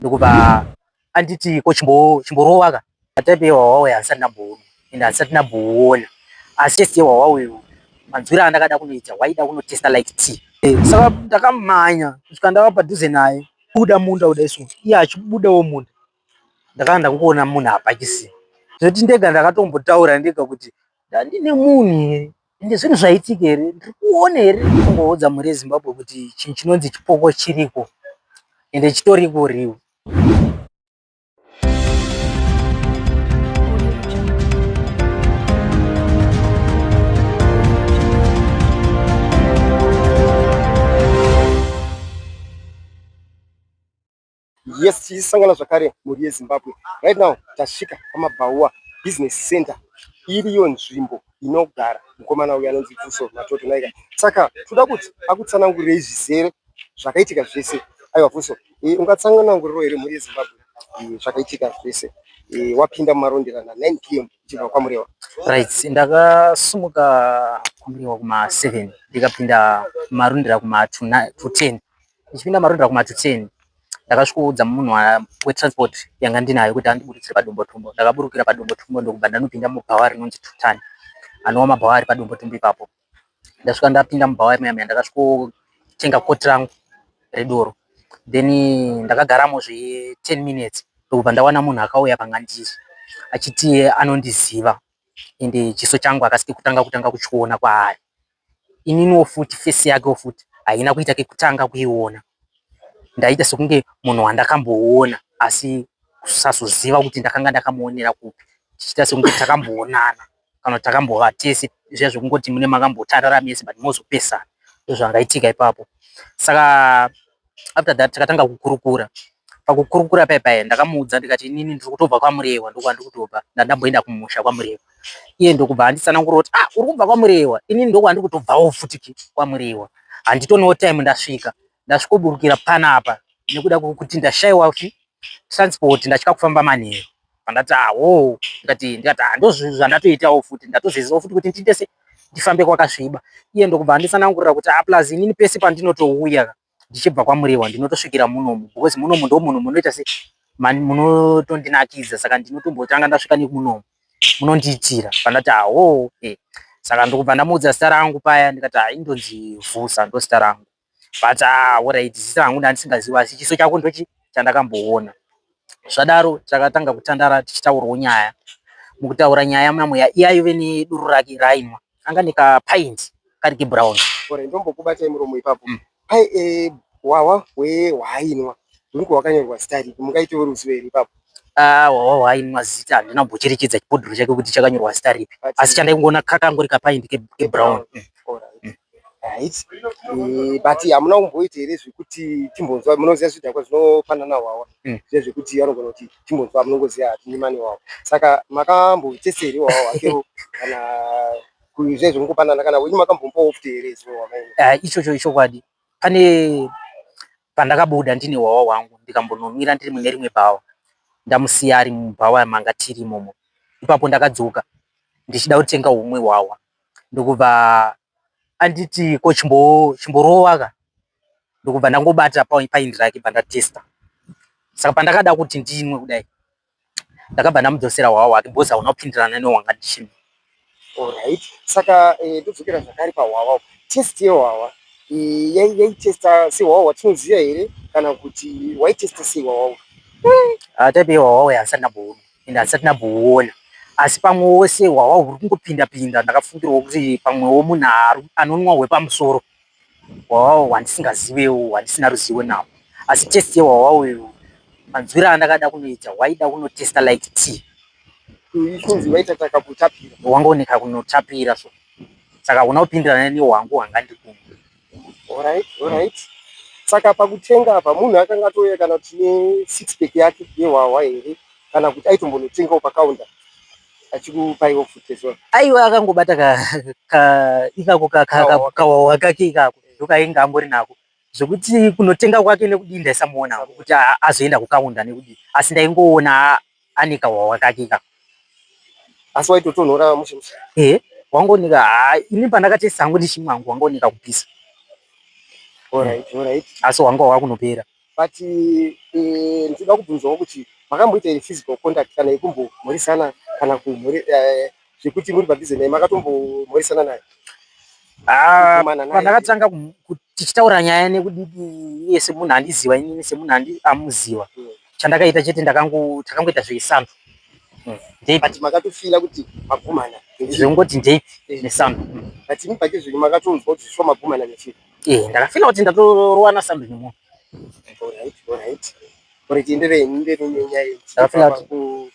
Ndokubva anditi ko chimborova ka. Type yehwahwa uyu handisati ndambounwa ende handisati ndambouona asi taste yehwahwa uyu manzwiro andakada kunoita waida kunotesta like tea. Saka ndakamhanya kusvika ndava padhuze naye kubuda munda kudai so iye achibudawo munda ndakanga ndakungoona munhu hapachisina zvekuti ndega ndakatombotaura ndega kuti ndandine munhu here ende zvinhu zvaitika here ndiri kuona here kungoudza mhuri yeZimbabwe kuti chinhu chinonzi chipoko chiriko ende chitoriko real. Yes, tichisangana zvakare mhuri yeZimbabwe. Right now tasvika paMabhauwa Business Center. Iriyo nzvimbo inogara mukomana uyu anonzi Vuso Matoto Naika. Saka toda kuti akutsanangurirei zvizere zvakaitika zvese. Aiwa Vuso, e, ungatsanangurirawo here mhuri yeZimbabwe e, zvakaitika zvese e, wapinda mumarondera na 9 pm uchibva kwaMurewa? Right, ndakasumuka kwaMurewa kuma 7 ndikapinda marondera kuma 2:10. Ndichipinda marondera kuma 2:10 ndakasvikoudza munhu wetransport yanga ndinayo kuti andiburitsire paDombotombo. Ndakaburukira paDombotombo ndokubva ndanopinda mubhawa rinonzi Tutani anova mabhawa ari paDombotombo ipapo. Ndasvika ndapinda mubhawa muya muya ndakasvikotenga koti rangu redoro then ndakagaramo zve 10 minutes ndokubva ndawana munhu akauya panga ndiri achiti anondiziva ende chiso changu akasike kutanga kutanga kuchiona kwaari. Ininiwo futi face yakewo futi haina kuita kekutanga kuiona. Ndaita sekunge munhu wandakamboona asi kusazoziva kuti ndakanga ndakamuonera kupi tichiita sekunge takamboonana kana kuti takambova tese zviya zvekungoti mune makambotarara mese but mozopesana ndozvangaitika ipapo. Saka after that takatanga kukurukura. Pakukurukura paye paye ndakamuudza ndikati inini ndiri kutobva kwaMurewa ndokwandiri kutobva ndandamboenda kumusha kwaMurewa. Iye ndokubva anditsanangura kuti ah uri kubva kwaMurewa inini ndokwandiri kutobvawo futi kwaMurewa. Handitonewo time ndasvika. Ndasvikoburukira panapa nekuda kwekuti ndashaiwa transport ndatya kufamba manheru. Pandati ah ndikati ndikati ah ndozvandatoitawo futi ndatozezawo futi kuti ndiite se ndifambe kwakasviba. Iye ndokubva anditsanangurira kuti ah plus inini pese pandinotouya ndichibva kwaMurewa ndinotosvikira munomu because munomu ndo munhu munoita se munotondinakidza saka ndinotombotanga ndasvika nemunomu munondiitira. Pandati ah eh saka ndokubva ndamuudza zita rangu paya ndikati ah indonzi Vusa ndozita rangu. But ah alright zita rangu ndandisingazivi asi chiso chako ndochi chandakamboona. Zvadaro takatanga kutandara tichitaurawo nyaya. Mukutaura nyaya muya muya iye aive neduru rake raainwa anga nekapaindi kari kebrown. Alright, ndombokubatai muromo ipapo. Pai eh, hwahwa hwaainwa hunenge hwakanyorwa zita ripi? Mungaitewo ruzivo here ipapo? Ah, hwahwa hwaainwa zita handina kumbocherechedza chibhodhoro chake kuti chakanyorwa zita ripi. Asi chandaingoona kakangori kapaindi kebrown. Alright. Right. Eh, but hamuna kumboita here zvekuti timbonzwa munoziva zvidhakwa zvinopanana hwahwa zviya zvekuti vanogona kuti timbonzwa munongoziva hatinyimani hwahwa saka makambotesta here hwahwa hwakewo kana zviya zvekungopanana kana wenyu makambomupawo futi here zivo hwamaina? Ichocho ichokwadi. Pane pandakabuda ndine hwahwa hwangu ndikambononwira ndiri mune rimwe bhawa ndamusiya ari mubhawa manga tiri imomo. Ipapo ndakadzoka ndichida kutenga humwe hwahwa ndokubva anditi ko chimborova ka ndokubva ndangobata paindi rake pandatesta. Saka pandakada kuti ndinwe kudai ndakabva ndamudzosera hwahwa hwake because hauna kupindirana nehwanga ndichinwa. Alright. Saka ndodzokera zvakare pahwahwa. Test yehwahwa yaitesta sehwahwa hwatinoziva here kana kuti waitesta sei hwahwa? Type yehwahwa uyu handisati ndambounwa ende handisati ndambouona asi pamwe wose hwahwa huri kungopinda pinda ndakafungirwa kuti pamwewo munhu anonwa hwepamusoro hwahwa hwandisingazivewo hwandisina ruzivo nahwo asi test yehwahwa uyu manzwiro andakada kunoita hwaida kunotesta like tea. Chinzi waita kakutapira. Wangooneka kunotapira so saka hauna kupindirana nehwangu hwanga ndiri kumwa. Alright, alright. Saka pakutenga apa munhu akanga atouya kana kuti ne six pack yake yehwahwa here kana kuti aitombonotengawo pakaunda achikupaiwo futi as well? Aiwa akangobata ka ikako kahwahwa kake ikako ndokainge angori nako zvekuti kunotenga kwake nekudii ndaisamuona kuti azoenda kukaunda nekudii asi ndaingoona ane kahwahwa kake ikako. Asi waitotonhora mushe mushe? Eh, wangooneka ini pandakatesta hangu ndichimwa hangu wangooneka kupisa. Alright, alright. Asi hwanga hwakunopera. But ndinoda kubvunzawo kuti makamboita here physical contact kana yekumbomhoresana kana kumhore zvekuti muri padhuze naye, makatombomhoresana naye? Ah, Kugumana naye? Pandakatanga tichitaura nyaya nekudidi, iye semunhu andiziva, inini semunhu amuziva, chandakaita chete takangoita zvesando. Ndeipi. But makatofeela kuti magumana? Zvekungoti ndeipi nesando. But imi pake zvenyu makatonzwa kuti zviswa magumana nechii? Eh, ndakafeela kuti ndatorowana sando nemunhu. Alright, enderei mberi nenyaya iyi. Ndakafeela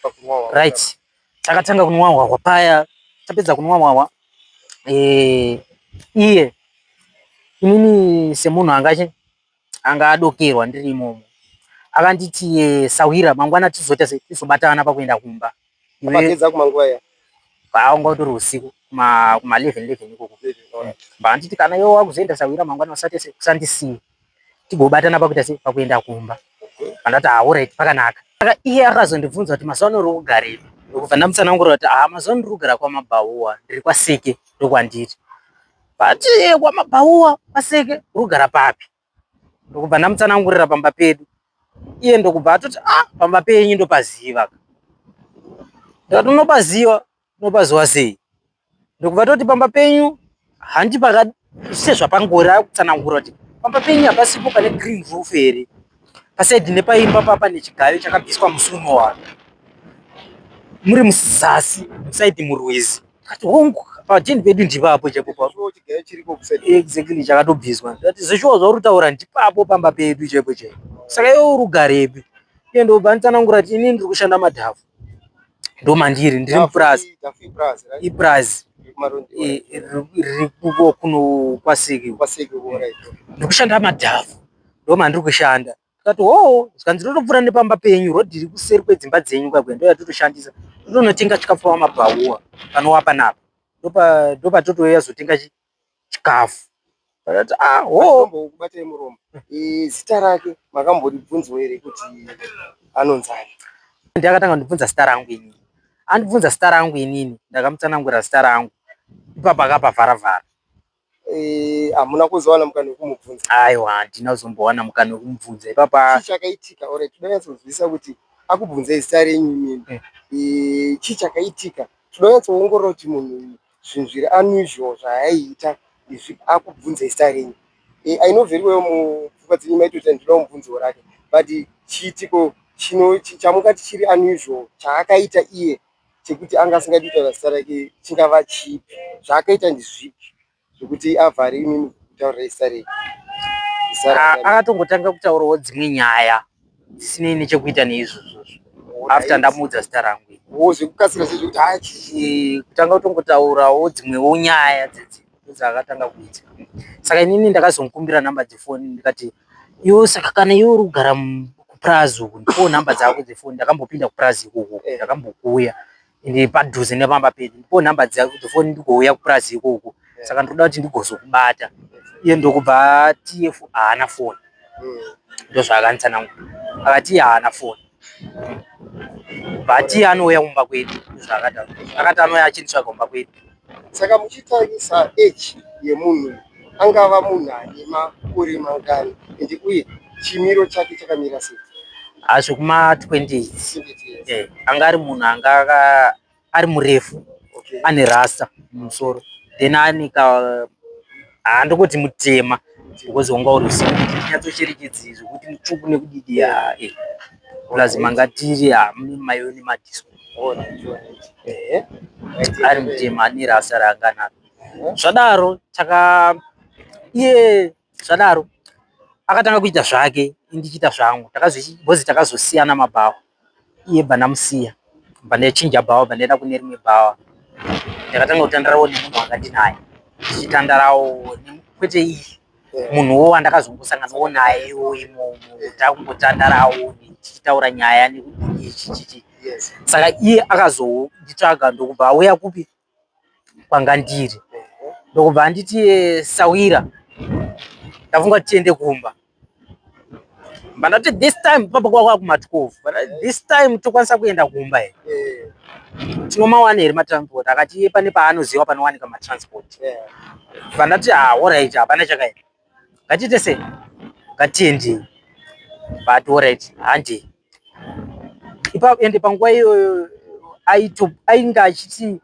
Pakunwa hwahwa. Right, takatanga kunwa hwahwa paya. Tapedza kunwa hwahwa, iye inini semunhu anga adokerwa ndiri imomo, akanditi, "Sawira, mangwana tizoita sei, tizobatana pakuenda kumba." Apedza kumanguva iya? Anga utori usiku, kuma 11 11 ikoko. Banditi, "Kana iwe wakuzoenda, sawira, mangwana usate sei, usandisiye, tigobatana pakuita sei, pakuenda kumba." Pandati, "Ah, alright, pakanaka." Saka iye akazondibvunza kuti, "Mazuva ano uri kugarepi?" Ndokubva ndamutsanangurira kuti, "Ah, mazuva ano ndiri kugara kwaMabhauwa, ndiri kwaSeke, ndokwandiri." But, "KwaMabhauwa kwaSeke, uri kugara papi?" Ndokubva ndamutsanangurira pamba pedu. Iye ndokubva atoti, "Ah, pamba penyu ndopaziva." Ndikati, "Unopaziva? Unopaziva sei?" Ndokubva toti, "Pamba penyu handi paka sezvapangori." Akutsanangura kuti, "Pamba penyu hapasipo pane green roof here, paside nepaimba papa nechigayo chakabviswa musi unowa, muri muzasi muside murwizi?" Kati, "Hongu, patendi pedu ndipapo chaipo pa." Sure, chigayo chiriko kuside? Exactly, chakatobviswa. Ndati, "Zveshuwa zvauri kutaura, ndipapo pamba pedu chaipo chaipo. Saka iwe uri kugarepi?" Iye ndobva nditsanangura kuti, "Inini ndiri kushanda madhafu, ndomandiri, ndiri mupurazi." Dhafu ipurazi, right? Ipurazi. Kumarundi? Riri kuko kuno kwaSeke. KwaSeke, alright. "Ndiri kushanda madhafu, ndomandiri kushanda." Tikati, "Hoo." Zvikanzi, "Totopfuura nepamba penyu, rodhi iri kuseri kwedzimba dzenyu kwakwe ndo yatotoshandisa, totonotenga chikafu pamabhauwa panova panapa, ndopatotouya zotenga chikafu." Pakati, "Ah, hoo." Kubatai muromo. Zita rake makamboribvunzwa here kuti anonzani? Ndiakatanga kundibvunza zita rangu inini. Andibvunza zita rangu inini, ndakamutsanangurira zita rangu. Ipapo akapavharavhara. Hamuna kuzowana mukana wekumubvunza? Aiwa, handina kuzombowana mukana wekumubvunza ipapa. Chii chakaitika? Alright, toda kunyatsonzwisisa kuti akubvunzai zita renyu imimi, chii chakaitika? Toda kunyatsoongorora kuti munhu uyu, zvinhu zviri unusual zvaaiita izvi, akubvunzai zita renyu. I know very well mupfungwa dzenyu maitoti, "Ndinoda kumubvunzawo rake," but chiitiko chamungati chiri unusual chaakaita iye chekuti anga asingadi kutaura zita rake chingava chipi? Zvaakaita ndezvipi zvekuti avhare imimi kutaurirai zita renyu? Zita rake? Akatongotanga kutaurawo dzimwe nyaya dzisinei nechekuita neizvozvozvo after ndamuudza zita rangu. Wo zvekukasira sezvekuti ha chii? Kutanga kutongotaurawo dzimwewo nyaya dzedzi dzaakatanga kuita. Saka inini ndakazomukumbira namba dzefoni, ndikati, "Iwe, saka kana iwe uri kugara kupurazi uku, ndipowo namba dzako dzefoni. Ndakambopinda kupurazi ikoko, ndakambokuuya, ende padhuze nepamba pedu. Ndipowo namba dzako dzefoni ndigouya kupurazi ikoko, saka ndinoda kuti ndigozokubata." Iye ndokubva ati iye haana foni. Ndozvaakanditsanangura, akati iye haana foni, but iye anouya kumba kwedu. Ndozvaakataura, akati anouya achinditsvaga kumba kwedu. Saka muchitarisa age yemunhu uyu, angava munhu ane makore mangani, ende uye chimiro chake chakamira sei? Hazvekuma 28. 28 years. Anga ari munhu anga ari murefu, ane rasta mumusoro, then ane ka, handongoti mutema because wanga uri usiku kuti tinyatsocherechedze zvekuti mutsvuku nekudidi. Plus manga tiri hamune maiwe nemadisco. Ari mutema, ane rasta raanga anaro. Zvadaro taka iye zvadaro akatanga kuita zvake, ndichiita zvangu. Because takazosiyana mabhawa, iye bva ndamusiya, bva ndachinja bhawa, bva ndaenda kune rimwe bhawa. Ndakatanga kutandarawo nemunhu wanga ndinaye, tichitandarawo kwete iyi munhuwo wandakazongosanganawo naye imomo, takumbotandarawo tichitaura nyaya nekudii chichichi. Saka iye akazonditsvaga, ndokubva auya kupi kwanga ndiri, ndokubva anditi, "Sawira, ndafunga kuti tiende kumba." Bandati, "This time," papo kwava kuma 12, bandati, "This time tokwanisa kuenda kumba here? Tinomawana here matransport?" Akati iye pane paanoziva panowanika matransport. Bandati, "Ah, alright, hapana chakaita, ngatiite sei, ngatiendei." But alright, handei. Ipapo ende panguva iyoyo ainge achiti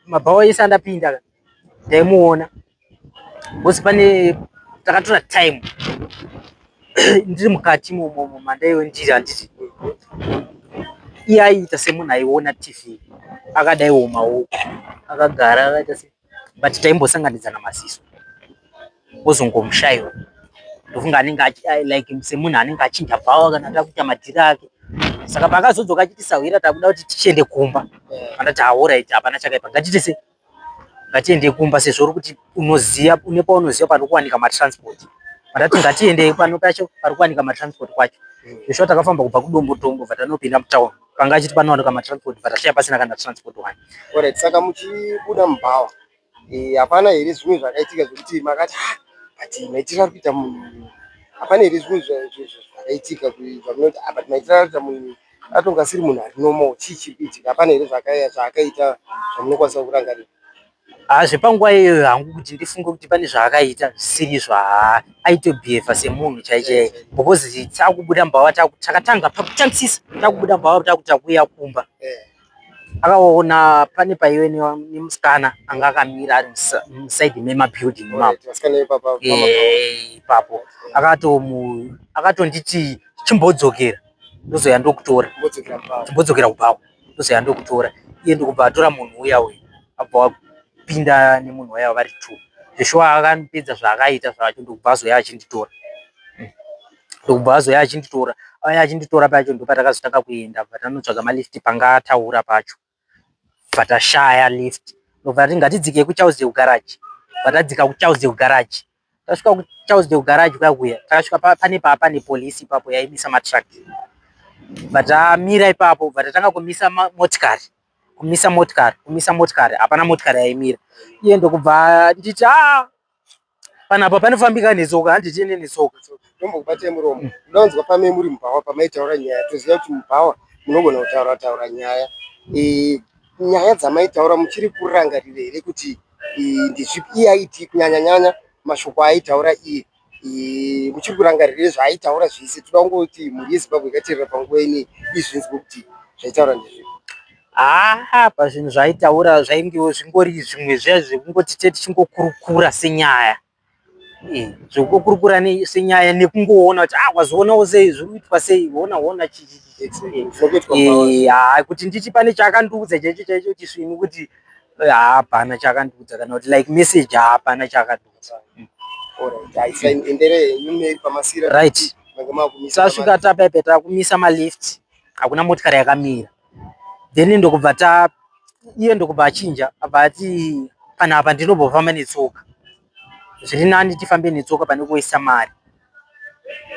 mabhawa ese andapinda ndaimuona because pane takatora time ndiri mukati imomo mandaive ndiri, handiti? Iye aiita semunhu aiona TV akadaiwo maoko akagara akaita se, but taimbosanganidzana maziso ozongomushaiwa. Ndofunga anenge like semunhu anenge achinja bhawa kana ada kuita madhiri ake. Saka paakazodzoka achiti sahwira takuda kuti tichiende kumba, andati alright, hapana chakaipa, ngatiite se ngatiende kumba sezvo uri kuti unoziva une paunoziva pari kuwanika matransport. Pandati ngatiendei pano pacho pari kuwanika matransport kwacho. Zveshuwa takafamba kubva kuDombotombo bva tanopinda mutauni panga achiti panowanika matransport, bva tashaya pasina kana transport one. Alright, saka muchibuda mubhawa, hapana here zvimwe zvakaitika zvekuti makati, "Ah, but maitiro ari kuita munhu"? Hapana here zvimwe zvakaitika zvamunoti, "Ah, but maitiro ari kuita munhu atonga asiri munhu ari normal, chii chiri kuitika"? Hapana here zvaakaita zvamunokwanisa kurangarira? Haa, zvepanguva iyoyo hangu kuti ndifunge kuti pane zvaakaita zvisiri zva aitobhehevha semunhu chaichaiye, because takubuda mubhawa, takatanga pakutangisisa takubuda mubhawa takuti takuuya kumba, akaona pane paive nemusikana anga akamira ari musaidhi memabuilding imomo. Alright, vasikana ipapa? Ipapo akatonditi chimbodzokera, ndozouya ndokutora. Mbodzokera mubhawa. Chimbodzokera kubhawa, ndozoya ndokutora. Iye ndokubva atora munhu uya uya, abva apinda nemunhu uya vari two. Zveshuwa akapedza zvaakaita zvacho, ndokubva azouya achinditora. Ndokubva azouya achinditora. Auya achinditora pacho ndopatakazotanga kuenda, bva tanotsvaga malift panga ataura pacho, bva tashaya lift. Ndobva tati ngatidzikei kuCharlesdale garage, bva tadzika kuCharlesdale garage. Tasvika kuCharlesdale garage kuya kuya, takasvika pane paa pane polisi ipapo yaimisa matruck, bva tamira ipapo, bva tatanga kumisa motikari, kumisa motikari, kumisa motikari, hapana motikari yaimira. Iye ndokubva nditi, "Aa, panapa panofambika netsoka, handitiende netsoka." Ndombokubatai muromo, ndoda kunzwa pame muri mubhawa pamaitaura nyaya. Toziva kuti mubhawa munogona kutaura taura nyaya. Nyaya dzamaitaura muchiri kurangarira here kuti ndezvipi? Iye aiti kunyanya nyanya mashoko aaitaura iye, muchiri kurangarira here zvaaitaura zvese? Toda kungoti mhuri yeZimbabwe ikateerera panguva inei izvinzwe kuti zvaitaura ndezvipi. Haa, pazvinhu zvaaitaura zvaingewo zvingori zvimwe zviya zvekungoti te tichingokurukura senyaya, zvekungokurukura senyaya nekungoona kuti, "Ah, wazoonawo sei, zviri kuitwa sei, ona ona chi chi chi." Zvinokuitwa mubhawa. Haa, kuti nditi pane chaakandiudza chaicho chaicho chisvinu kuti hapana chaakandiudza, kana kuti like message, hapana chaakandiudza. Alright, haisa endere henyu mberi pamasira. Right. Mange makumisa. Tasvika tapepe takumisa malift, hakuna motikari yakamira. Then ndokubva ta iye ndokubva achinja, abva ati panapa ndinombofamba netsoka, zviri nani tifambe netsoka pane kuisa mari,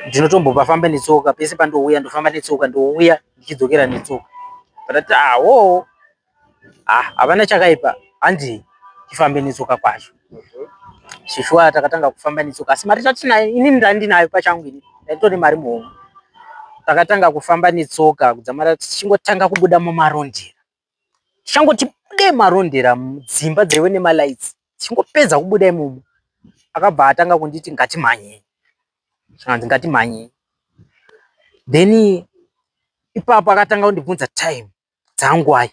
ndinotombopafamba netsoka pese pandouya, ndofamba netsoka, ndouya ndichidzokera netsoka. Pandati awo, ah, hapana chakaipa, hanzi tifambe netsoka kwacho. Shishuwa takatanga kufamba netsoka, asi mari tatinayo, inini ndandinayo pachangu, ini ndaitori mari muhomwe. Takatanga kufamba netsoka kudzamara tichingotanga kubuda mumarondera. Tichangoti bude marondera, dzimba dzaive nemalights, tichingopedza kubuda imomo, akabva atanga kunditi ngatimhanyei, zvikanzi ngatimhanyei. Then ipapo akatanga kundibvunza time dzangwai,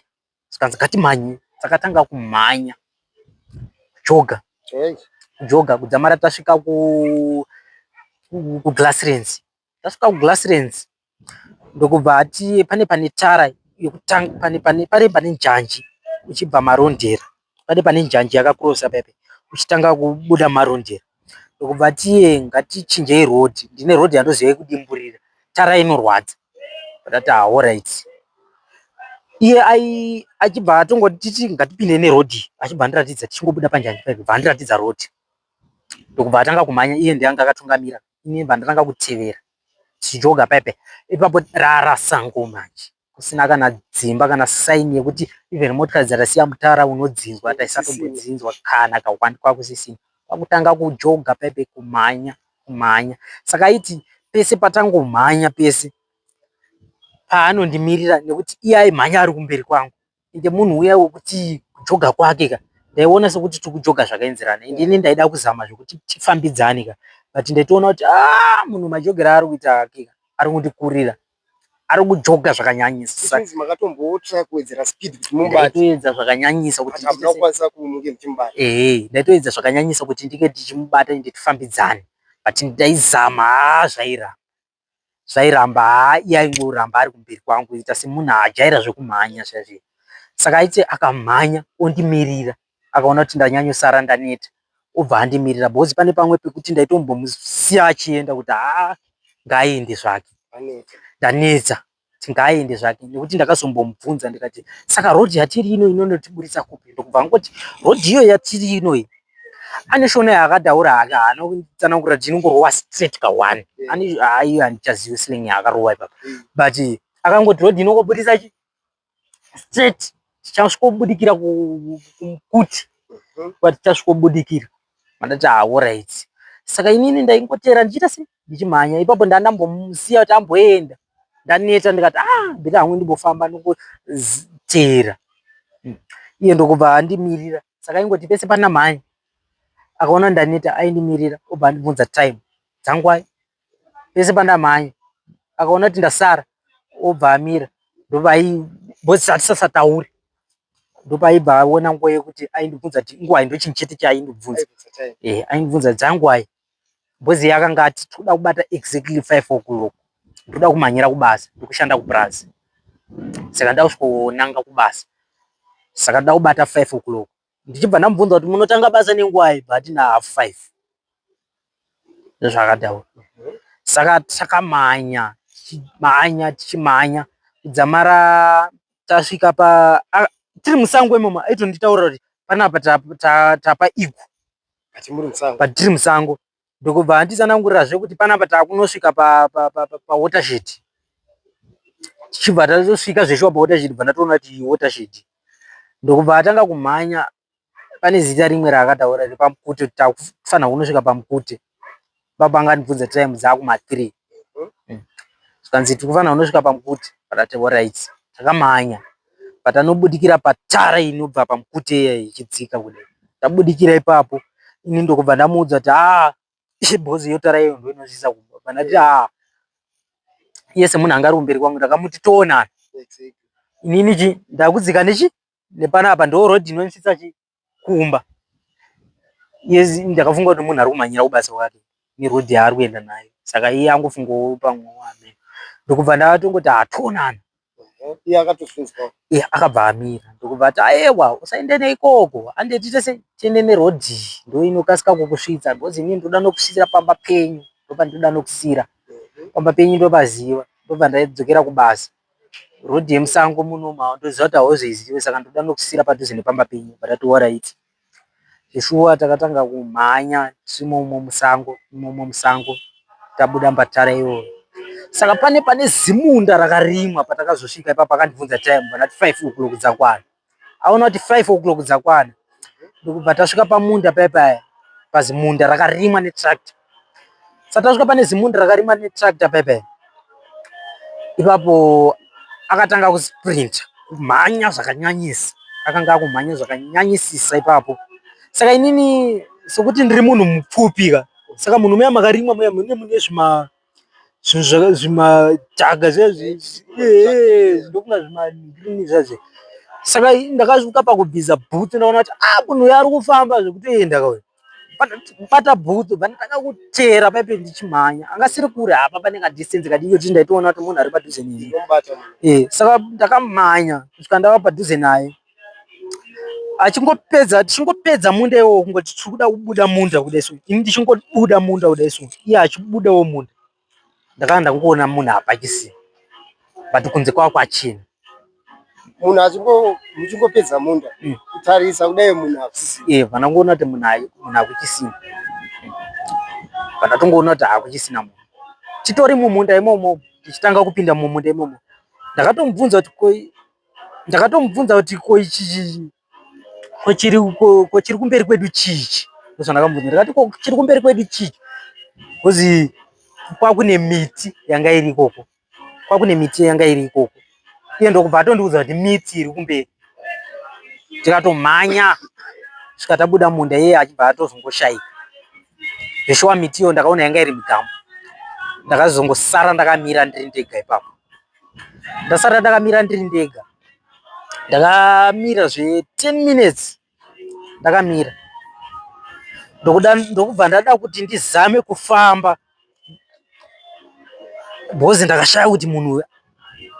zvikanzi ngatimhanyei. Takatanga kumhanya, kujoga, kujoga kudzamara tasvika kuGlasslands. Tasvika kuGlasslands ndokubva ati pane tara yekutanga, pane njanji uchibva Marondera, pane njanji yakakurosa paipai uchitanga kubuda Marondera. Ndokubva ati ngatichinjei road, ndine road yandoziva yekudimburira, tara inorwadza. Ndati alright. Iye achibva atongotiti ngatipinde neroad, achibva andiratidza, tichingobuda panjanji paipai bva andiratidza road. Ndokubva atanga kumhanya, iye ndiye anga akatungamira, ini bva ndatanga kutevera tichijoga paipai. Ipapo rara sango manje, kusina kana dzimba kana sign yekuti even motikari dzatasiya mutara unodzinzwa, taisatombodzinzwa kana kahwani, kwakusisina. Kwakutanga kujoga paipai, kumhanya kumhanya. Saka aiti pese patangomhanya pese paanondimirira, nekuti iye aimhanya ari kumberi kwangu, ende munhu uya wekuti kujoga kwake ka ndaiona sekuti tiri kujoga zvakaenzerana, ende ini ndaida kuzama zvekuti tifambidzane ka, but ndaitoona kuti aa, munhu majogero aari kuita ake ka. Ari kundikurira, ari kujoga zvakanyanyisa. Makatombotsva kuwedzera speed kuti mubate? Ndaitoedza zvakanyanyisa kuti hamuna kukwanisa kunge muchimubata. Ehe, ndaitoedza zvakanyanyisa kuti ndinge ndichimubata ende tifambidzane, but ndaizama, haa zvairamba, zvairamba. Haa, iye aingoramba ari kumberi kwangu kuita semunhu ajaira zvekumhanya zviya zviya. Saka aiti akamhanya ondimirira, akaona kuti ndanyanyosara ndaneta, obva andimirira, because pane pamwe pekuti ndaitombomusiya achienda kuti haa, ngaaende zvake, ndanetsa, kuti ngaaende zvake. Nekuti ndakazombomubvunza ndikati, saka rodhi yatiri ino inonotiburitsa kupi? Ndokubva angoti rodhi iyo yatiri inoyi ane shona yaakataura hake, haana kutsanangura kuti inongorova straight ka one. Ane iyo handichazivi slang yaakarova ipapo, but akangoti rodhi inongobudisa chi straight, tichasvikobudikira kumukuti kwatichasvikobudikira. Mandati alright. Saka inini ndaingotera ndichiita sei, ndichimhanya ipapo. Ndandambomusiya kuti amboenda, ndaneta, ndikati ah, better hangu ndimbofamba ndingotera. Iye ndokubva andimirira. Saka aingoti pese pandamhanya akaona ndaneta aindimirira, obva andibvunza time dzangwai. Pese pandamhanya akaona kuti ndasara obva amira, ndobva because hatisasatauri, ndopaibva aona nguva yekuti aindibvunza kuti inguvai. Ndochinhu chete chaaindibvunza, aindibvunza dzangwai, because iye akanga ati toda kubata exactly 5 o'clock, ndoda kumhanyira kubasa, ndikushanda kupurazi, saka ndoda kusvikonanga kubasa, saka ndoda kubata 5 o'clock. Ndichibva ndamubvunza kuti munotanga basa nenguvai, but na 5:30 ndozvaakataura. Saka takamhanya, tichimhanya, tichimhanya kudzamara tasvika pa tiri musango imomo. Aitonditaurira kuti panapa tapa igu, but tiri musango. Ndokubva anditsanangurirazve kuti panapa takunosvika pawatershed. Tichibva tatosvika zveshuwa pawatershed, bva ndatoona kuti watershed. Ndokubva atanga kumhanya, pane zita rimwe raakataura repamukute, kuti takufanira kunosvika pamukute. Baba angandibvunza time dzakuma3, zvikanzi tikufanira kunosvika pamukute. Ndakati alright. Takamhanya, patanobudikira patara inobva pamukute iya ichidzika kudai, tabudikira ipapo, ini ndokubva ndamuudza kuti haa, because iyo tara iyo ndo inosvitsa kumba. Pandati haa, iye semunhu anga ari kumberi kwangu, ndakamuti toonana, inini chi ndakudzika nechi nepanapa, ndo road inonisvitsa chi kumba. Iye ndakafunga kuti munhu ari kumhanyira kubasa kwake nerodhi yaari kuenda nayo, saka iye angofungawo pamwe amene. Ndokubva ndatongoti hatoonana. Iye akatozvinzwa? Iye akabva amira, ndokubva ati aewa, usaende neikoko, ande tiite sei, tiende nerodhi, ndo inokasika kukusvitsa, because inini ndoda nokusvitsira pamba penyu, ndopandinoda nokusira pamba penyu, ndopaziva, ndobva ndaidzokera kubasa. Rodhi yemusango munomu ndoziva kuti hauzoizivi, saka ndoda nokusira padhuze nepamba penyu. Patati alright. Zveshuwa takatanga kumhanya tirimomo musango imomo musango, tabuda mbatara iyoyo. Saka pane zimunda rakarimwa. Patakazosvika ipapo akandibvunza time, ndati 5 o'clock dzakwana. Aona kuti 5 o'clock dzakwana, ndokubva tasvika pamunda paya paya, pazimunda rakarimwa netractor. Saka tasvika pane zimunda rakarimwa netractor paya paya ipapo, akatanga kusprinta, kumhanya zvakanyanyisa. Akanga akumhanya zvakanyanyisisa ipapo. Saka inini sekuti ndiri munhu mupfupi ka, saka munhu muya makarimwa muya mune zvima zvinhu zvimadhaga zviya, ndofunga zvimagirini zviya zviya. Saka ndakasvika pakubvisa bhutsu, ndaona kuti a, munhu uyu ari kufamba zvekutoenda kauyu. Bata bhutsu, bva ndatanga kutera paipe ndichimhanya. Angasiri kure apa, pane kadistance kadiki kuti ndaitoona kuti munhu ari padhuze neni. Saka ndakamhanya kusvika ndava padhuze naye. Achingopedza, tichingopedza munda iwowo, kungoti tiri kuda kubuda munda kudai so, ini ndichingobuda munda kudai so, iye achibudawo munda, ndakanga ndangoona munhu hapachisina, but kunze kwava kwachena. Munhu achingo muchingopedza munda, kutarisa kudai munhu hakusisina? Pandangoona kuti munhu hakuchisina, pandatongoona kuti hakuchisina munhu, titori mumunda imomo, tichitanga kupinda mumunda imomo, ndakatomubvunza kuti ko, ndakatomubvunza kuti ko ichi ko chiri kumberi kwedu chichi? Ndozvandakamubvunza, ndakati ko chiri kumberi kwedu chichi? Because kwakune miti yanga iri ikoko, kwakune miti yanga iri ikoko. Iye ndokubva atondiudza kuti miti iri kumberi. Tikatomhanya svika tabuda munda, iye achibva atozongoshaika. Zveshuwa miti iyo ndakaona yanga iri migamu. Ndakazongosara ndakamira ndiri ndega ipapo. Ndasara ndakamira ndiri ndega. Ndakamira zve 10 minutes ndakamira. Ndokuda ndokubva ndada kuti ndizame kufamba because ndakashaya kuti munhu uyu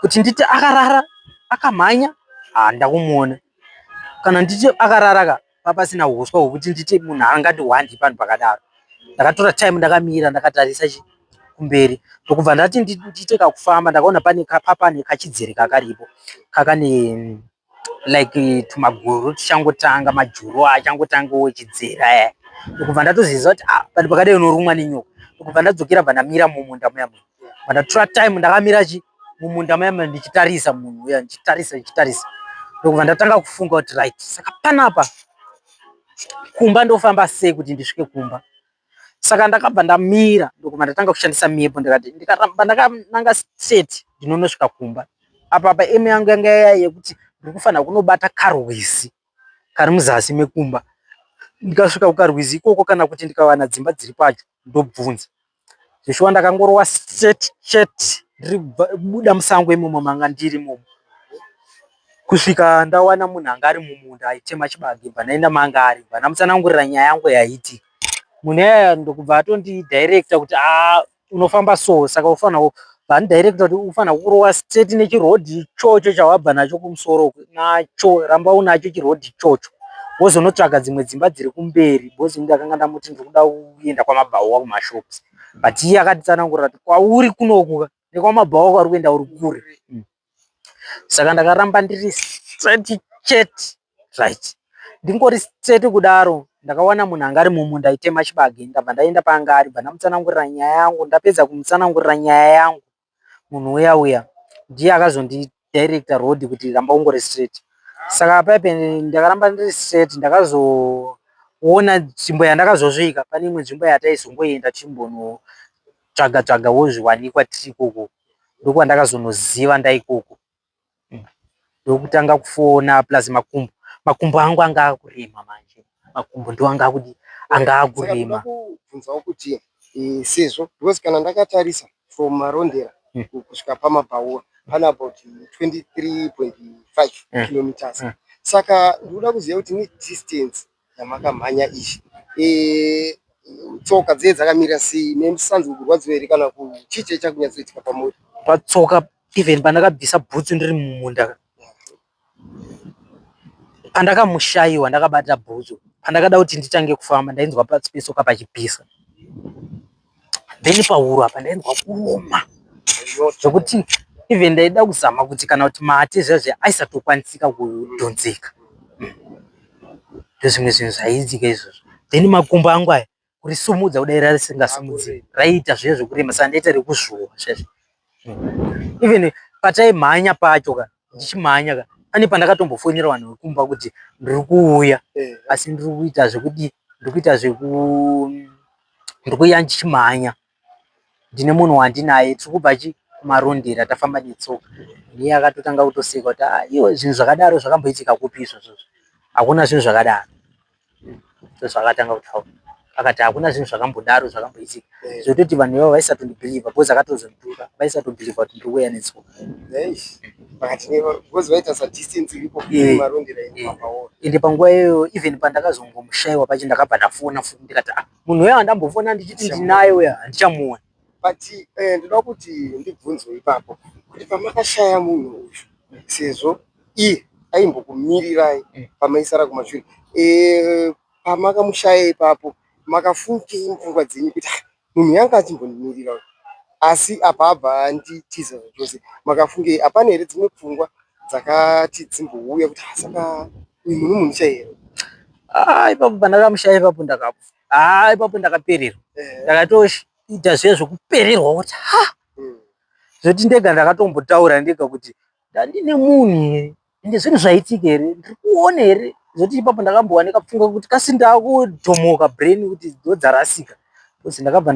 kuti nditi akarara akamhanya handina kumuona. Kana nditi akarara ka papasina huswa hwekuti nditi munhu angati hwandi panhu pakadaro. Ndakatora time ndakamira ndakatarisa chi kumberi ndokubva ndati ndiite kakufamba ndakaona pane pane kachidzere kakaripo kakane like tumaguru tuchangotanga majuru achangotangawo chidzere aya. Ndokubva ndatoziva kuti ah panhu pakadai unorumwa nenyoka. Ndokubva ndadzokera bva ndamira mumunda muya muya. Bva ndatora time ndakamira chi mumunda muya muya ndichitarisa munhu uya ndichitarisa ndichitarisa. Ndokubva ndatanga kufunga kuti right saka panapa kumba ndofamba sei kuti ndisvike kumba. Saka ndakabva ndamira ndokubva ndatanga kushandisa mepo ndikati ndikaramba ndakananga straight ndinonosvika kumba. Apa apa aim yangu yanga yekuti ndiri kufanira kunobata karwizi kari muzasi mekumba. Ndikasvika kukarwizi ikoko kana kuti ndikawana dzimba dziri padyo ndobvunza. Zveshuwa ndakangorova straight chete ndiri kubuda musango imomo manga ndiri imomo. Kusvika ndawana munhu anga ari mumunda aitema chibage bva ndaenda maanga ari bva ndamutsanangurira nyaya yangu yaiitika. Munhu iyaya ndokubva atondidirector kuti aa unofamba so saka unofanira vandidirector kuti unofanira kurova straight nechirodhi ichocho chawabva nacho kumusoro uku nacho ramba unacho chirodhi ichocho wozonotsvaga dzimwe dzimba dziri kumberi because ndakanga ndamuti ndiri kuda kuenda kwaMabhawa kumashops but iye akatitsanangurira kuti kwauri kunoku ka nekwaMabhawa kwauri kuenda uri kure. Saka ndakaramba ndiri straight chete right ndingori straight kudaro ndakawana munhu anga ari mumunda aitema chibage ndabva ndaenda paanga ari bva ndamutsanangurira nyaya yangu ndapedza kumutsanangurira nyaya yangu munhu uya uya ndiye akazondidirector road kuti ramba ungori straight. Saka paipe ndakaramba ndiri straight ndakazoona nzvimbo yandakazosvika pane imwe nzvimbo yataizongoenda tichimbonotsvaga tsvagawo zviwanikwa tiri ikoko ndokwandakazonoziva ndaikoko. Ndokutanga kufona plus makumbo, makumbo angu anga akurema manje makumbo ndo anga akudi anga akurema. Saka ndoda kubvunzawo kuti sezvo because kana ndakatarisa from Marondera kusvika paMabhawa pane about 23.5 kilometers. Saka ndinoda kuziva kuti nedistance yamakamhanya iyi tsoka dzee dzakamira sei nemusanzwi kurwadziwa here kana chii chai chakunyatsoitika pamuri? Patsoka even pandakabvisa bhutsu ndiri mumunda pandakamushayiwa ndakabata bhutsu pandakada kuti nditange kufamba ndainzwa pasi petsoka pachipisa then pahuro apa ndainzwa kuruma zvekuti even ndaida kuzama kuti kana kuti mate zviya aisatokwanisika kudhonzeka. Ndozvimwe zvinhu zvaiitika izvozvo then makumbo angu aya kurisumudza kudai rarisingasumudziki raiita zviya zvekurema saka ndaita rekuzvuva zviya zviya. Even pataimhanya pacho ka ndichimhanya ka pane pandakatombofonera vanhu vekumba kuti ndiri kuuya asi ndiri kuita zvekudii ndiri kuita zveku ndiri kuuya ndichimhanya ndine munhu wandinaye tiri kubva chi kumarondera tafamba netsoka. Ndiye akatotanga kutoseka kuti ah iwe zvinhu zvakadaro zvakamboitika kupi izvozvo hakuna zvinhu zvakadaro. Ndozvaakatanga kutaura akati hakuna zvinhu zvakambodaro zvakamboitika zvekutoti vanhu ivavo vaisatondibhilivha because akatozondituka vaisatobhilivha kuti ndiri kuuya netsoka. Because vaitarisa distance iripo between Marondera and Mabhawa. Ende panguva iyoyo even pandakazongomushayiwa pacho ndakabva ndafona futi ndikati ah munhu uya wandambofona ndichiti ndinaye uya handichamuoni. But ndoda kuti ndibvunzwe ipapo kuti pamakashaya munhu uyu sezvo iye aimbokumirirai pamaisara kumashure pamakamushaya ipapo makafungei mupfungwa dzenyu kuti "Ah, munhu yanga achimbondimirira uyu asi apa abva anditiza zvachose makafungei hapana here dzimwe pfungwa dzakati dzimbouya kuti "Ah, saka uyu munhu munhu chaiye here Ah ipapo pandakamushaya ipapo ndakabva ah ipapo ndakapererwa ndakatoita zviya zvekupererwa kuti ha zvekuti ndega ndakatombotaura ndega kuti ndandine munhu here ende zvinhu zvaitika here ndiri kuona here zvekuti ipapo ndakambowa nekapfungwa kuti kasi ndakudhomoka brain kuti ndodzarasika because ndakabva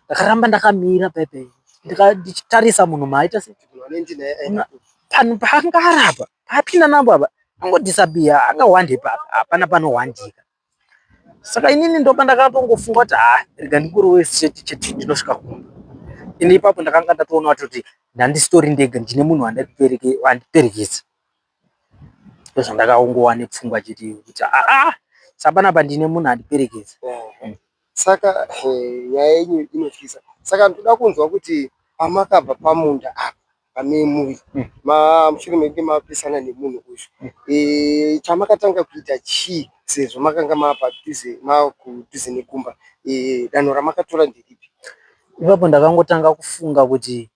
ndakaramba ndakamira paipai ndichitarisa munhu maaita se panhu paanga ari apa paapinda napo apa angodisappear angahwande papi hapana panohwandika saka inini ndopandakatongofunga kuti ah rega ndingorove straight chete ndinosvika kumba. Ende ipapo ndakanga ndatoona kuti ndandisitori ndega, ndine munhu wandiperekedza. Ndozvandakangova nepfungwa chete kuti aa saka panapa ndine munhu andiperekedza. Saka nyaya yenyu inotyisa. Saka ndoda kunzwa kuti pamakabva pamunda apa pane muri mushure mekunge mapesana nemunhu uyu, chamakatanga kuita chii sezvo makanga maapadhuze maakudhuze nekumba? Danho ramakatora nderipi? Ipapo ndakangotanga kufunga kuti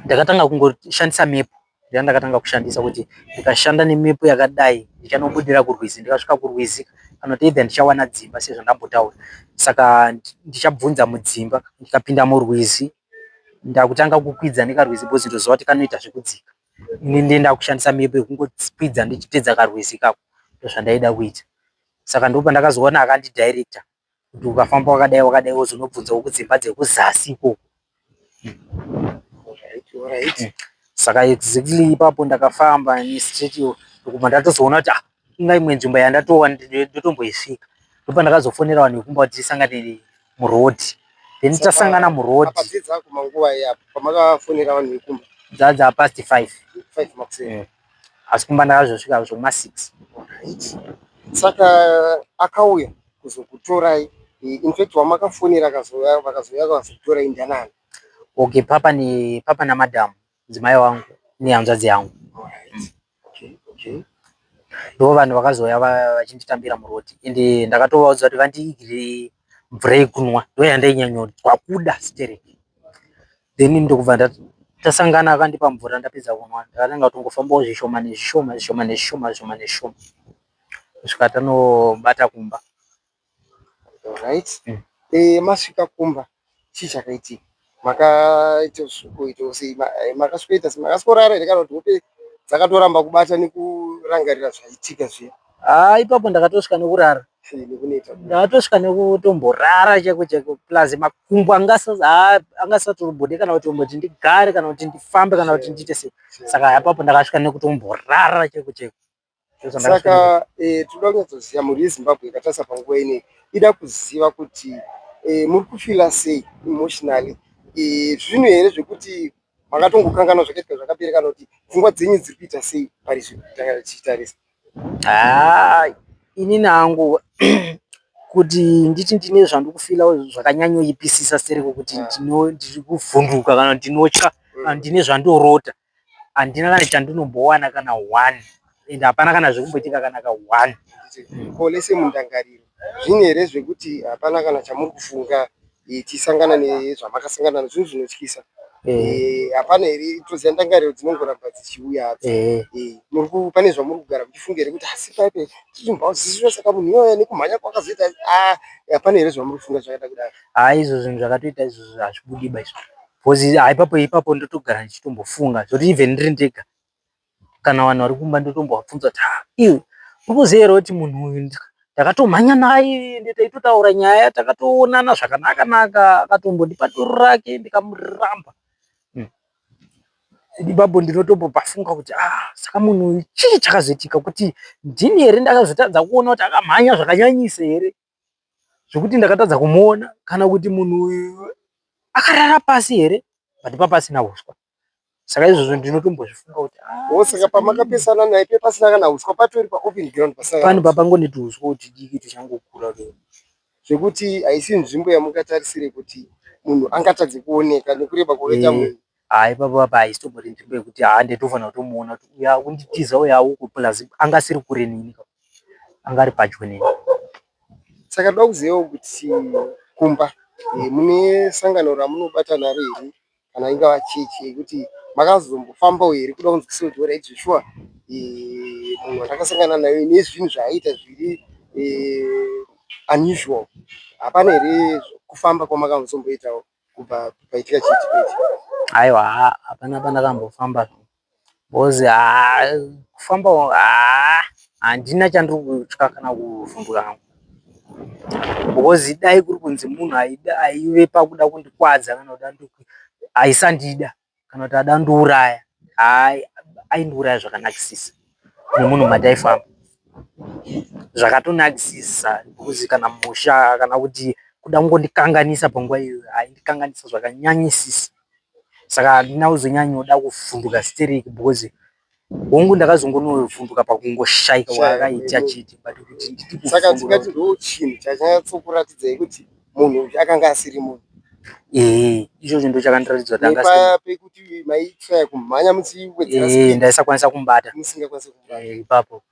ndakatanga kungoshandisa mepu ndandakatanga kushandisa kuti ndikashanda nemepu yakadai ndichanobudira kurwizi. Ndikasvika kurwizi kana kuti either ndichawana dzimba sezvandambotaura. Saka ndichabvunza mudzimba, ndikapinda murwizi ndakutanga kukwidza nekarwizi because ndoziva kuti kanoita zvekudzika. Ini ndiye ndakushandisa mepu yekungokwidza ndichiteedza karwizi ikako. Ndozvandaida kuita. Saka ndopandakazoona akandidhairekita kuti ukafamba wakadai wakadai wozonobvunzawo kudzimba dzekuzasi ikoko. Saka exactly ipapo ndakafamba nestraight ndokubva ndatozoona kuti ah inga imwe nzvimbo yandatova ndotomboisvika. Ndopandakazofonera vanhu vekumba kuti tisangane muroad. Then tasangana muroad. Apa dzedzako nguva yapo pamakafonera vanhu vekumba? Dzadza past 5. 5 makuseni. Asi kumba ndakazosvika zvokuma 6. Saka akauya kuzokutorai, in fact wamakafonera akazouya vakazouya vakazokutorai ndianani? Okay, papa ni papa namadhamu mudzimai wangu nehanzvadzi yangu. Ndo vanhu vakazouya vachinditambira muroad. Ende ndakatovaudza kuti vandiigire mvura yekunwa, ndo yandainyanyonzwa kuda stereki. Then ndokubva tasangana akandipa mvura ndapedza kunwa. Ndakatanga kutongofambawo zvishoma nezvishoma zvishoma nezvishoma zvishoma nezvishoma kusvika tanobata kumba. Alright. Masvika kumba chii chakaitika? Makaita zvekuitawo sei? Makasvikoita sei? Makasvikorara here kana kuti hope dzakatoramba kubata nekurangarira zvaitika zviya? Haa ipapo ndakatosvika nekurara. Nekuneta. Ndakatosvika nekutomborara chaiko chaiko plus makumbo angasatombode kana kutomboti ndigare kana kuti ndifambe kana kuti ndiite sei. Saka ipapo ndakasvika nekutomborara chaiko chaiko. Saka tinoda kunyatsoziva mhuri yeZimbabwe yakatarisa panguva ineyi ida kuziva kuti muri kufeela sei emotionally. Zvinhu here zvekuti makatongokanganwa zvakaitika zvakapera kana kuti pfungwa dzenyu dziri kuita sei pari zvino tichitarisa? Haa inini hangu kuti nditi ndine zvandikufeela zvakanyanyoipisisa stereko kuti ndiri kuvhunduka kana kuti ndinotya kana ndine zvandorota handina kana chandinombowana kana one ende hapana kana zvekumboitika kana ka one. Ko lese mundangariro zvine here zvekuti hapana kana chamuri kufunga tichisangana nezvamakasangana nazvo zvinhu zvinotyisa? Hapana here toziva ndangariro dzinongoramba dzichiuya hadzo. Pane zvamuri kugara muchifunga here kuti asi paipe tichimbazviswa saka munhu iyeye nekumhanya kwakazoita hapana here zvamuri kufunga zvakada kudaro? Haa izvo zvinhu zvakatoita izvozvo hazvibudi ba izvo because ipapo ipapo ndotogara ndichitombofunga zvekuti even ndiri ndega kana vanhu vari kumba ndotombovabvunza kuti haa iwe uri kuziva here kuti munhu uyu ndakatomhanya naye ende taitotaura nyaya takatoonana zvakanaka naka akatombondipa doro rake ndikamuramba. Ipapo ndinotombopafunga kuti ah saka munhu uyu chii chakazoitika kuti ndini here ndakazotadza kuona kuti akamhanya zvakanyanyisa here zvekuti ndakatadza kumuona kana kuti munhu uyu akarara pasi here but papasina uswa. Saka izvozvo ndinotombozvifunga kuti ah Saka pamakapesana naye pasina kana uswa patori paopen ground pasina kana pane pangone tuuswa tudiki tuchangokura zvekuti haisi nzvimbo yamungatarisire kuti munhu angatadze kuoneka nekureba kwakaita munhu. Haa ipapo apa haisitombori nzvimbo yekuti haa nditofanira kutomuona kuti uyu akunditiza uyu auko plus anga asiri kure neni anga ari padyo neni. Saka ndoda kuzivawo kuti kumba mune sangano ramunobata naro here kana ingava chechi yekuti makazombofambawo here kuda kunzwisisa kuti alright zveshuwa munhu wandakasangana naye nezvinhu zvaaiita zviri unusual. Hapana here kufamba kwamakazomboitawo kubva paitika chiitiko ichi? Aiwa hapana pandakambofamba because haa kufamba haa handina chandiri kutya kana kuvhunduka hangu because dai kuri kunzi munhu aive pakuda kundikwadza kana kuda aisandida kana kuti ada kundiuraya haa aindiuraya zvakanakisisa nemunhu mataifamba zvakatonakisisa because kana musha kana kuti Kuda kungondikanganisa panguva iyoyo, aindikanganisa zvakanyanyisisa. Saka handina kuzonyanyoda kuvhunduka stereki because hongu ndakazongonovhunduka pakungoshaika kwaakaita chete, but kuti nditi Saka kuvhunduka tingati ndo chinhu chanyatsokuratidzai kuti munhu uyu akanga asiri munhu. Ehe, ichocho ndo chakandiratidza kuti anga asiri Nepaya pekuti maitraya kumhanya muchiwedzera ehe speed ndaisakwanisa kumubata. Musingakwanisi kumubata. Ipapo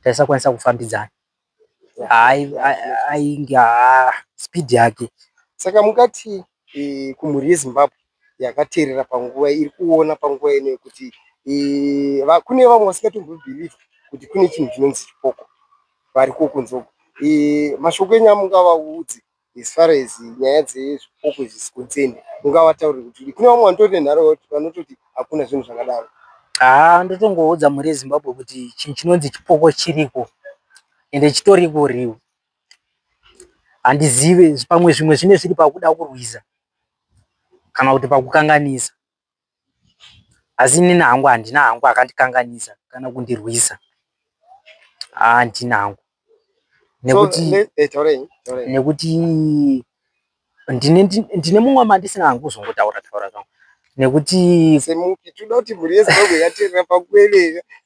taisakwanisa kufambidzana. Ainge speed yake. Saka mungati kumhuri yeZimbabwe yakateerera panguva iri kuona panguva ino kuti kune vamwe vasingatombobhilivhi kuti kune chinhu chinonzi chipoko variko kunze uko, mashoko enyu amungavaudze as far as nyaya dzezvipoko izvi is concerned, mungavataurire kuti kune vamwe vanotori nenharo vanototi hakuna zvinhu zvakadaro? Haa, ndotongoudza mhuri yeZimbabwe kuti chinhu chinonzi chipoko chiriko, ende chitoriko real. Handizive, pamwe zvimwe zvine zviri pakuda kurwisa kana kuti pakukanganisa, asi inini hangu handina hangu akandikanganisa kana kundirwisa, handina hangu. Nekuti Taurai, taurai. Nekuti ndine mumwe mandisina hangu kuzongotaura taura zvangu nekuti Semupi, toda kuti mhuri yeZimbabwe yateerera panguva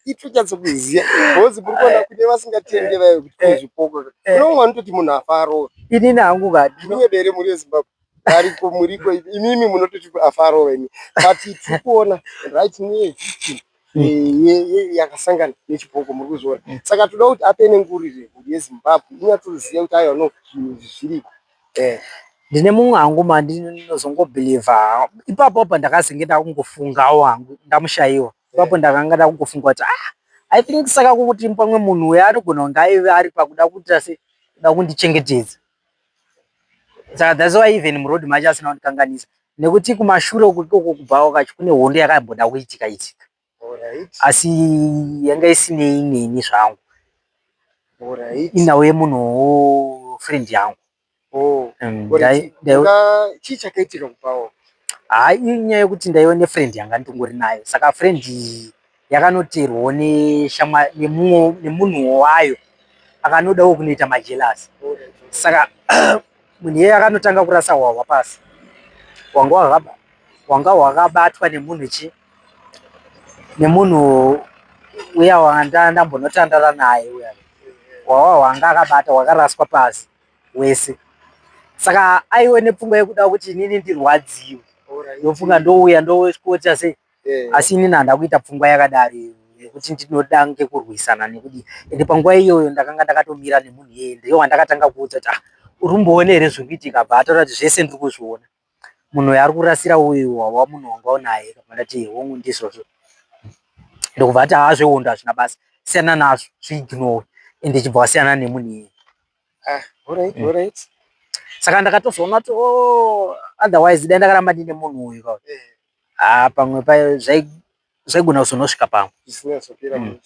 itonyatsokuziva, because muri kuona kune vasingatende vayo kuti kune zvipoko. Kune vamwe vanototi munhu afa arova. Inini hangu ka Ndinonyebere mhuri yeZimbabwe variko, muriko imimi munototi afa arova imi, but tiri kuona right neyevictim yakasangana nechipoko, muri kuzviona. Saka toda kuti apenengurire mhuri yeZimbabwe inyatsoziva kuti aiwa, no, zvinhu izvi zviriko. Ndine mumwe hangu mandinozongobhilivha ipapo apa ndakazenge ndakungofungawo hangu ndamushayiwa ipapo. Ndakanga ndakungofunga kuti, ah, I think saka kuti pamwe munhu uyu anogona kunge aive ari pakuda kuita se kuda kundichengetedza. Saka that's why even muroad macho asina kundikanganisa, nekuti kumashure uku ikoko kubva kacho kune hondo yakamboda kuitika itika, asi yanga isinei neni zvangu. Inhau yemunhuwo, friend yangu. Chii chakaitika kupawo? Hai, inyaya yekuti ndaiva nefriend yanga ndingori nayo. Saka friend iyi yakanoteerwawo nemunhuwo wayo akanodawo kunoita majealous. Saka munhu iyeye akanotanga kurasa hwahwa pasi hwanga hwakabatwa nemunhu chi nemunhu uya wanga ndambonotandara naye uya. Hwahwa hwanga akabata hwakaraswa pasi wese. Saka aiwe nepfungwa yekuda kuti inini ndirwadziwe, ndofunga ndouya ndosvikoita sei, asi inini handina kuita pfungwa yakadaro yekuti ndinoda ngekurwisana nekudii. Ende panguva iyoyo ndakanga ndakatomira nemunhu iyeye, ndiye wandakatanga kuudza kuti, ah, uri kumboona here zviri kuitika? Abva ataura kuti zvese ndiri kuzviona, munhu uyu ari kurasira uyu hwahwa munhu wanga unaye. Kabva ndati, hongu, ndizvozvo. Ndokubva ati, haa, zvehondo hazvina basa, siyana nazvo, zviignore. Ende chibva wasiyana nemunhu iyeye. Ah, alright, alright. Saka ndakatozoona kuti, oh, otherwise dai ndakaramba ndine munhu uyu ka, haa, pamwe payo zvaigona kuzonosvika pamwe zvisina mushe.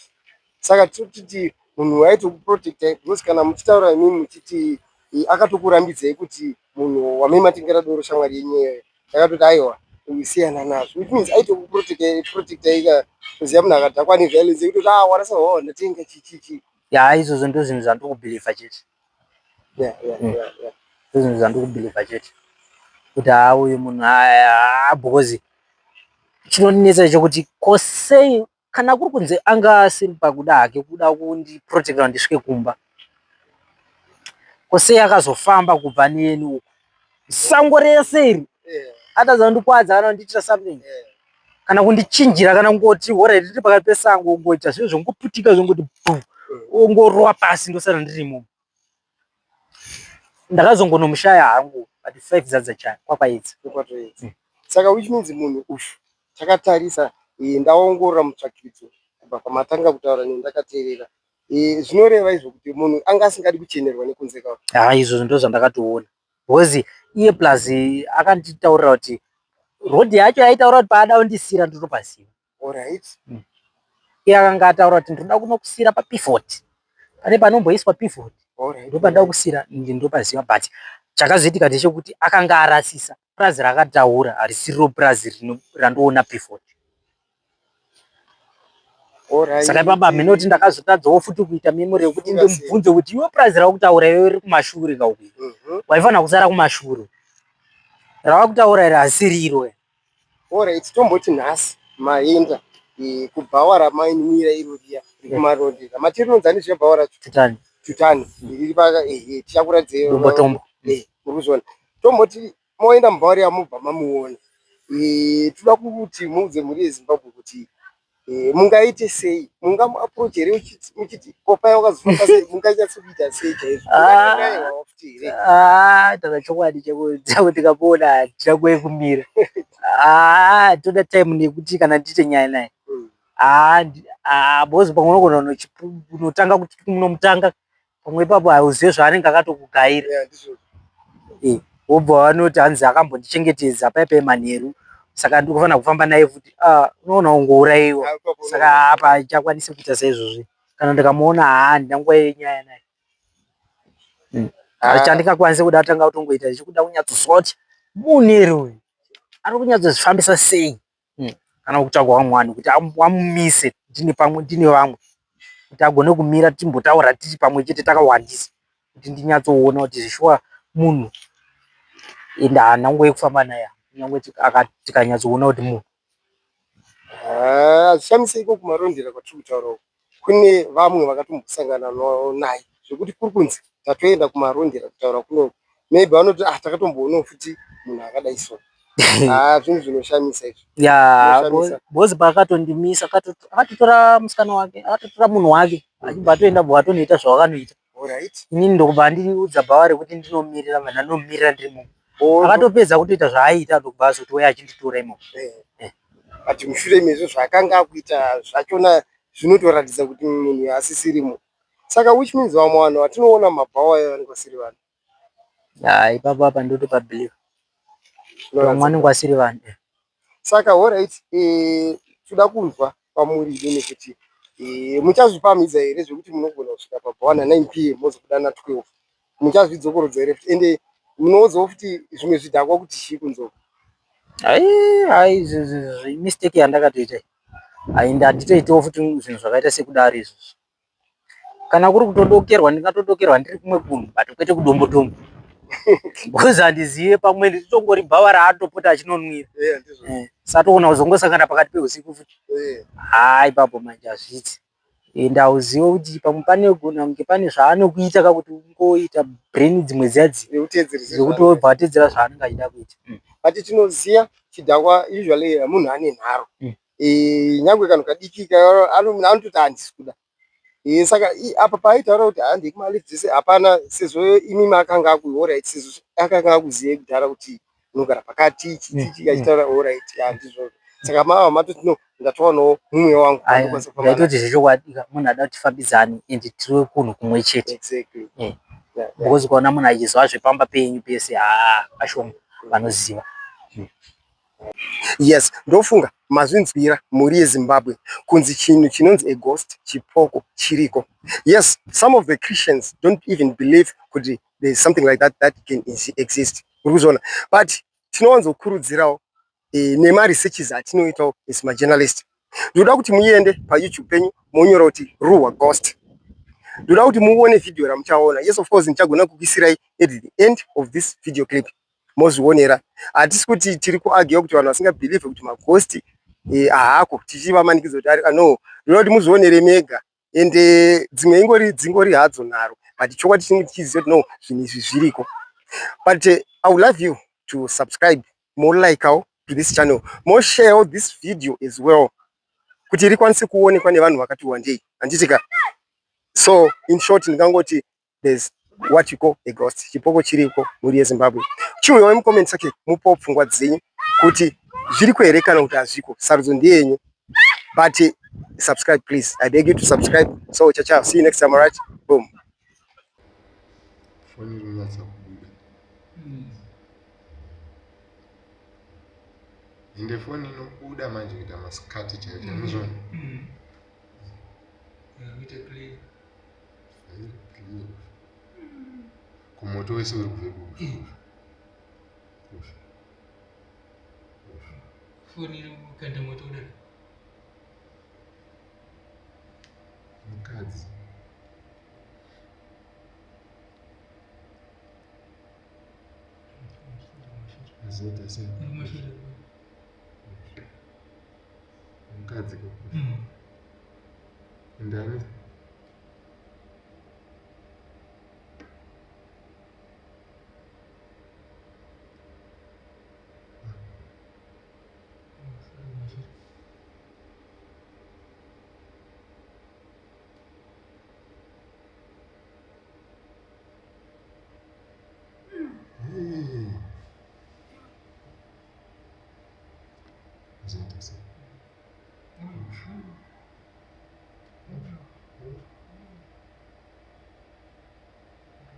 Saka totiti munhu aitokuprotectai, because kana muchitaura imimi muchiti akatokurambidzai kuti munhu wamaimatengera doro, shamwari yenyu iyoyo yakatoti aiwa, siyana nazvo, which means aitokuprotectai ka. Kuziva munhu akadhakwa neviolence yekutoti, ah, warasa hwawa ndatenga chichichi. Ya, izvozvo ndo zvinhu zvandiri kubhilivha chete. Ndo zvinhu zvandiri kubhilivha chete kuti haa, uyu munhu haa, because chinondinetsa chekuti ko sei kana kuri kunze anga asiri pakuda hake kuda kundiprotecta kuti ndisvike kumba, ko sei akazofamba kubva neni uku sango rese iri atadza kundikwadza kana kundiitira something kana kundichinjira kana kungoti alright, ndiri pakati pesango, kungoita zvinhu zvongoputika, zvongoti bu, ongorova pasi, ndosara ndirimo. Ndakazongonomushaya hangu but 5 dzadza kwakwaidza. Kwatoedza. Saka which means munhu uyu, takatarisa, ndaongorora mutsvakiridzo kubva pamatanga kutaura nendakateerera, zvinoreva izvo kuti munhu anga asingadi kuchenerwa nekunze kwavo. Ha, izvozvo ndo zvandakatoona, because iye plus akanditaurira kuti road yacho yaitaura kuti paada kundisira ndotopaziva. Iye akanga ataura kuti ndoda kunokusira papivot, pane panomboiswa pivot, ndopanoda kusira, ndopaziva. But chakazoitika ndechekuti akanga arasisa purazi raakataura, harisiriro purazi randoona pivot. Saka ipapa hameno kuti ndakazotadzawo futi kuita memory yekuti ndimubvunze kuti iwe purazi rakutaura iwe riri kumashure kauku. Waifanira kusara kumashure. Ravakutaura iri hasiri iro. Alright, tomboti nhasi maenda kubhawa ramainwira iro riya rekumarondera. Mati rinonzi ani zviya bhawa racho? Tutani. Tutani. Riri paka ehe tichakuratidzai. Dombotombo. Eh, muri kuzviona. Tomboti moenda mubhawa riya mobva mamuona. Toda kuti muudze mhuri yeZimbabwe kuti mungaite sei, mungamuapproach here muchiti ko paya wakazofamba sei, munganyatso kuita sei chaizvo? Mungaendawo futi here? Ah, taura chokwadi chekuti tikamuona hatina nguva yekumira. Ah, toda time nekuti kana ndiite nyaya naye. Ah, ah, because pamwe unogona kunotanga kuti kunomutanga pamwe ipapo hauzive zvaanenge akatokugaira. Yeah, ndizvo. Wobva wanoti hanzi akambondichengetedza paya paya manheru saka ndikufanira kufamba naye futi. Ah, unoona ungourayiwa. Saka apa hachakwanisi kuita saizvozvi. Kana ndikamuona haa handina nguva yenyaya naye. Chandingakwanise kuda tanga kutongoita chekuda kunyatsoziva kuti munhu here uyu ari kunyatsozvifambisa sei. Kana kutsvaga vamwe vanhu kuti vamumise ndine pamwe ndine vamwe kuti agone kumira timbotaura tiri pamwe chete takawandisa kuti ndinyatsoona kuti zveshuwa munhu ende haana nguva yekufamba naye kunyangwe tikanyatsoona kuti munhu. Hazvishamisei iko kumarondera kwatiri kutaura uku kune vamwe vakatombosangana naye zvekuti kuri kunzi tatoenda kumarondera kutaura kunoku maybe vanoti ah takatomboonawo futi munhu akadai so. Ah, zvinhu zvinoshamisa izvi. Ya, because paakatondimisa akatotora musikana wake, akatotora munhu wake achibva atoenda bva atonoita zvavakanoita. Alright. Inini ndokubva andiudza bhawa rekuti ndinomirira vanhu anomirira ndiri muno. Akatopedza kutoita zvaaiita ndokubva azotouya achinditora imomo. But mushure mezvo zvaakanga akuita zvachona zvinotoratidza kuti munhu asisirimo. Saka which means vamwe vanhu vatinoona mumabhawa ayo vanenge vasiri vanhu. Ya, ipapo apa ndotopa believe. Vamwe vanenge vasiri vanhu. Saka alright, toda kunzwa kwamuri imimi kuti muchazvipamhidza here zvekuti munogona kusvika pabhawa na9 pm mozobuda na12. Muchazvidzokorodza here futi ende munoudzawo futi zvimwe zvidhakwa kuti chii kunze uko? Hai, hai, mistake yandakatoita. Hai, handitoitiwo futi zvinhu zvakaita sekudaro izvozvo. Kana kuri kutodokerwa ndingatodokerwa ndiri kumwe kunhu but kwete kudombotombo. Because handizive pamwe nditongori bhawa raatopota achinonwira. Yeah, ndizvo. Satoona kuzongosangana pakati peusiku futi. Haa, ipapo manje hazviiti. Ende hauzive kuti pamwe panogona kunge pane zvaanokuita kakuti ungoita brain dzimwe dziya dzekuti wobva watedzera zvaanenge achida kuita. But tinoziva chidhakwa usually munhu ane nharo. Nyangwe kanhu kadiki anototi handisi kuda. Saka apa paaitaura kuti handei kumalifts ese hapana sezvo imimi akanga alright sezvo akanga akuzive kudhara kuti unogara pakati chichichi achitaura alright handizvo. Saka mava matoti no ndatowanawo mumwe wangu wandinokwanisa kufamba naye. Ndaitoti zvechokwadi munhu ada kuti tifambidzane ende tiri kunhu kumwe chete. Exactly. Because ukaona munhu achiziva zvepamba penyu pese haa vashoma vanoziva. Yes, ndofunga mazvinzwira mhuri yeZimbabwe kunzi chinhu chinonzi a ghost chipoko chiriko. Yes, some of the Christians don't even believe kuti there is something like that that can exist. Uri kuzviona? But tinowanzokurudzirawo nemaresearches atinoitawo as majournalist. Ndoda kuti muende paYouTube penyu monyora kuti Ruwa Ghost. Ndoda kuti muone video ramuchaona. Yes, of course ndichagona kukuisirai at the end of this video clip. Mozvionera. Hatisi kuti tiri kuargue kuti vanhu vasingabelieve kuti maghost haako tichivamanikidza kuti ari no. Ndoda kuti muzvionere mega ende dzimwe ingori dzingori hadzo nharo but chokwadi chinenge tichiziva kuti no zvinhu izvi zviriko. But I would love you to subscribe, molikewo to this channel, moshare this video as well kuti rikwanise kuonekwa nevanhu vakati wandei. Handiti ka? So in short ndingangoti there's what you call a ghost. Chipoko chiriko mhuri yeZimbabwe. Chiuyawo mucomment section mupewo pfungwa dzenyu kuti zviriko here kana kuti hazviko. Sarudzo ndeyenyu. But subscribe please. I beg you to subscribe. So ciao ciao. See you next time, alright? Boom. Foni inonyatsa kubuda. Ende foni inobuda manje kuita masikati chaicho chaicho muzvona. Kuita clear. Very clear. Kumoto wese uri kubve kuushu. Ushu. Foni iri kukanda moto kudaro. Mukadzi. Azoita sei? Mukadzi ko. Ndani? Azoita sei?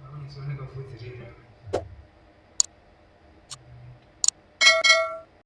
Vanozooneka bvudzi riri.